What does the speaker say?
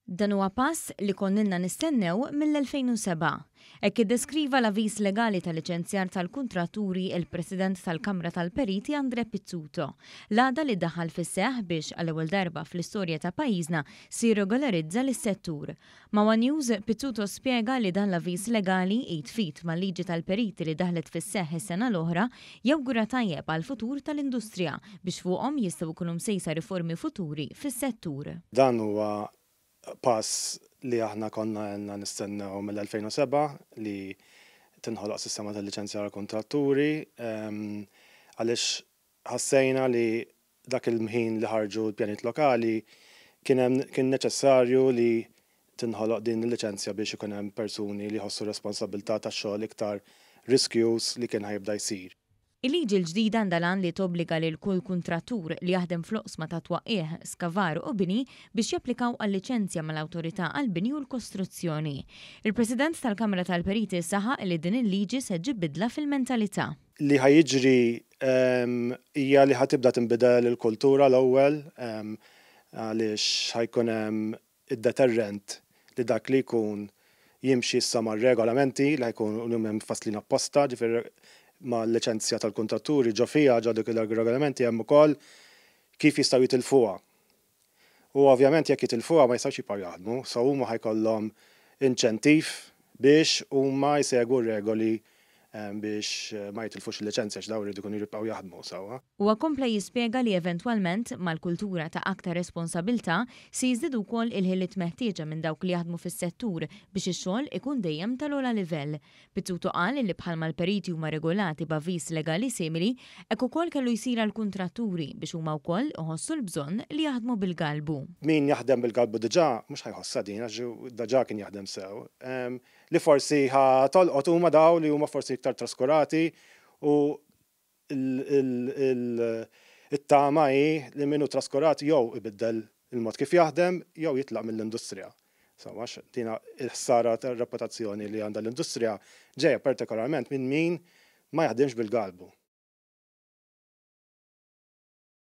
Dan huwa pass li konna ilna nistennew mill-2007. Hekk iddeskriva l-avviż legali ta' liċenzjar tal-kuntratturi il-President tal-Kamra tal-Periti Andre Pizzuto. L-għada li daħal fis-seħħ biex għall-ewwel darba fl-istorja ta' pajjiżna si regolarizza lis-settur. Ma' One News, Pizzuto spjega li dan l-avviż legali id f'id mal-liġi tal-periti li daħlet fis-seħħ is-sena l-oħra jawgura tajjeb għall-futur tal-industrija biex fuqhom jistgħu jkunu msejsa riformi futuri fis-settur. Dan huwa pass li aħna konna ilna nistennew mill-2007 li tinħoloq sistema tal-liċenzjar kontratturi, għaliex ħassejna li dak il-ħin li ħarġu l-pjanijiet lokali kien neċessarju li tinħoloq din il-liċenzja biex ikun hemm persuni li jħossu responsabilità tax-xogħol iktar riskjuż li kien ħa jibda jsir. Il-liġi l-ġdida għandha l-għan li tobbliga lil kull kuntrattur li jaħdem fl-oqsma ta' twaqqigħ, skavar u bini biex japplikaw għal liċenzja mal-Awtorità għall-Bini u l-Kostruzzjoni. Il-President tal-Kamra tal-Periti saħaq li din il-liġi se ġġib bidla fil-mentalità. Li ħa jiġri hija li ħa tibda tinbidel il-kultura l-ewwel, għaliex ħa jkun hemm id-deterrent li dak li jkun jimxi issa mar-regolamenti li ħa jkunu mfasslin apposta, ġifieri mal-liċenzja tal-kuntratturi ġo fiha, ġo dik il-regolamenti hemm ukoll kif jistgħu jitilfuha. U ovvjament jekk jitilfuha ma jistgħux jibqgħu jaħdmu, so huma ħa jkollhom inċentiv biex huma jsegwu r-regoli biex ma jitilfux il-liċenzja, għax dawn iridu jkunu jibqgħu jaħdmu sewwa. Huwa kompla jispjega li eventwalment mal-kultura ta' aktar responsabilità se jiżdiedu wkoll il-ħiliet meħtieġa minn dawk li jaħdmu fis-settur biex ix-xogħol ikun dejjem tal-ogħla livell. Pizzuto qal li bħalma l-periti huma regolati b'avviż legali simili, hekk ukoll kellu jsir għall-kuntratturi biex huma wkoll iħossu l-bżonn li jaħdmu bil-galbu. Min jaħdem bil-galbu diġà mhux ħa jħossha din għax diġà kien jaħdem sew. Li forsi ħa tolqot huma daw li huma forsi iktar traskurati, u it-tama hi li min hu traskurat jew ibiddel il-mod kif jaħdem jew jitlaq mill-industrija. Insomma, dina il-ħsara tar-reputazzjoni li għandha l-industrija ġejja partikolarment minn min ma jaħdimx bil-galbu.